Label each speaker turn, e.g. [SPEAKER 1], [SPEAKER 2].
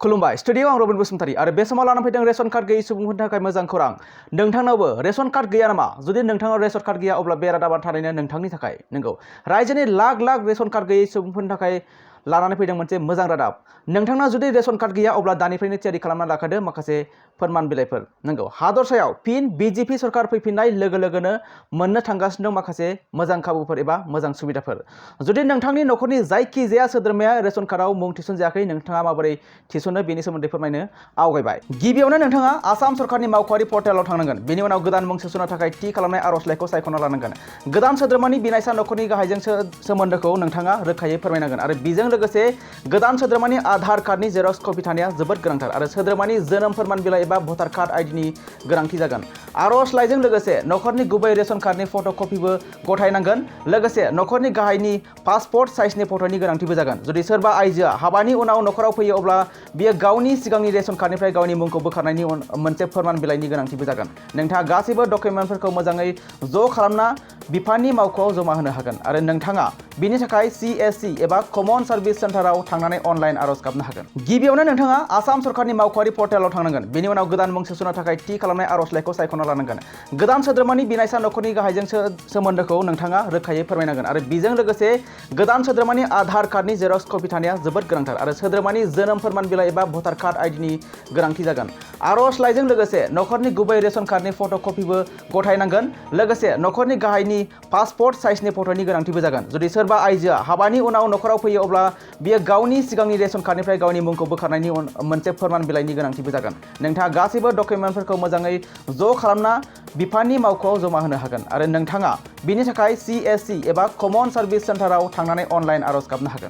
[SPEAKER 1] खुलुमबाय स्टुडियो आं रबिन बसुमतारी आरो बे समाव लाना फैदों रेशन कार्ड गैयै सुबुंफोरनि थाखाय मोजां खौरां। नोंथांनावबो रेशन कार्ड गैया नामा? जुदि नोंथांनाव रेशन कार्ड गैया अब्ला बे रादाबा थारैनो नोंथांनि थाखाय। नंगौ, रायजोनि लाख लाख रेशन कार्ड गैयै सुबुंफोरनि थाखाय लानानै फैदों मोनसे मोजां रादाब। नोंथांना जुदि रेशन कार्ड गैया अब्ला दानिफ्रायनो थियारि खालामना लाखादो माखासे फोरमान बिलाइफोर। नंगौ, हादरसायाव फिन बिजेपि सरकार फैफिननाय लोगो लोगोनो मोननो थांगासिनो दं माखासे मोजां खाबुफोर एबा मोजां सुबिदाफोर। जुदि नोंथांनि न'खरनि जायखिजाया सोद्रोमाया रेशन कार्डआव मुं थिसनजायाखै, नोंथाङा माबोरै थिसनो बेनि सोमोन्दै फोरमायनो आवगायबाय। गिबियावनो नोंथाङा आसाम सरकारनि मावख'आरि पर्टेलाव थांनांगोन। बेनि उनाव गोदान मुं थिसननो थाखाय थि खालामनाय आर'जलाइखौ सायख'ना लानांगोन। गोदान सोद्रोमानि बिनायसा न'खरनि गाहायजों सोमोन्दोखौ नोंथाङा रोखायै फोरमायनांगोन आरो बेजों लोगोसे गोदान सोद्रोमानि आधार कार्डनि जेरक्स कपि थानाया जोबोद गोनांथार आरो सोद्रोमानि जोनोम फोरमान बिलाइ एबा भटार कार्ड आइडिनि गोनांथि जागोन। आर'जलाइजों लोगोसे न'खरनि गुबै रेशन कार्डनि फट' कपिबो गथायनांगोन। लोगोसे न'खरनि गाहायनि पासपर्ट साइजनि फट'नि गोनांथिबो जागोन। जुदि सोरबा आइजोआ हाबानि उनाव न'खराव फैयो अब्ला बियो गावनि सिगांनि रेशन कार्डनिफ्राय गावनि मुंखौ बोखारनायनि मोनसे फोरमान बिलाइनि गोनांथिबो जागोन। नोंथाङा गासैबो डकुमेन्टफोरखौ मोजाङै ज' खालामना बिफाननि मावख'आव जमा होनो हागोन आरो नोंथाङा बिनि थाखाय CSC एबा कमन सार्भिस सेन्टाराव थांनानै अनलाइन आर'ज गाबनो हागोन। गिबियावनो नोंथाङा आसाम सरकारनि मावख'आरि पर्टेलाव थांनांगोन। बेनि उनाव गोदान मुं थिसननो थाखाय थि खालामनाय आर'जलाइखौ सायख'ना लानांगोन। गोदान सोद्रोमानि बिनायसा न'खरनि गाहायजों सोमोन्दोखौ नोंथाङा रोखायै फोरमायनांगोन आरो बेजों लोगोसे गोदान सोद्रोमानि आधार कार्डनि जेरक्स कपि थानाया जोबोद गोनांथार आरो सोद्रोमानि जोनोम फोरमान बिलाइ एबा भटार कार्ड आइडिनि गोनांथि जागोन। आर'जलाइजों लोगोसे न'खरनि गुबै रेशन कार्डनि फट' कपिबो गथायनांगोन। लोगोसे न'खरनि गाहायनि पासपर्ट साइजनि फट'नि गोनांथिबो जागोन। जुदि सोरबा आइजोआ हाबानि उनाव न'खराव फैयो अब्ला बियो गावनि सिगांनि रेशन कार्डनिफ्राय गावनि मुंखौ बोखारनायनि मोनसे फोरमान बिलाइनि गोनांथिबो जागोन। नोंथाङा गासैबो डकुमेन्टफोरखौ मोजाङै ज' खालामना बिफाननि मावख'आव जमा होनो हागोन आरो नोंथाङा बिनि थाखाय CSC एबा कमन सार्भिस सेन्टाराव थांनानै अनलाइन आर'ज गाबनो हागोन।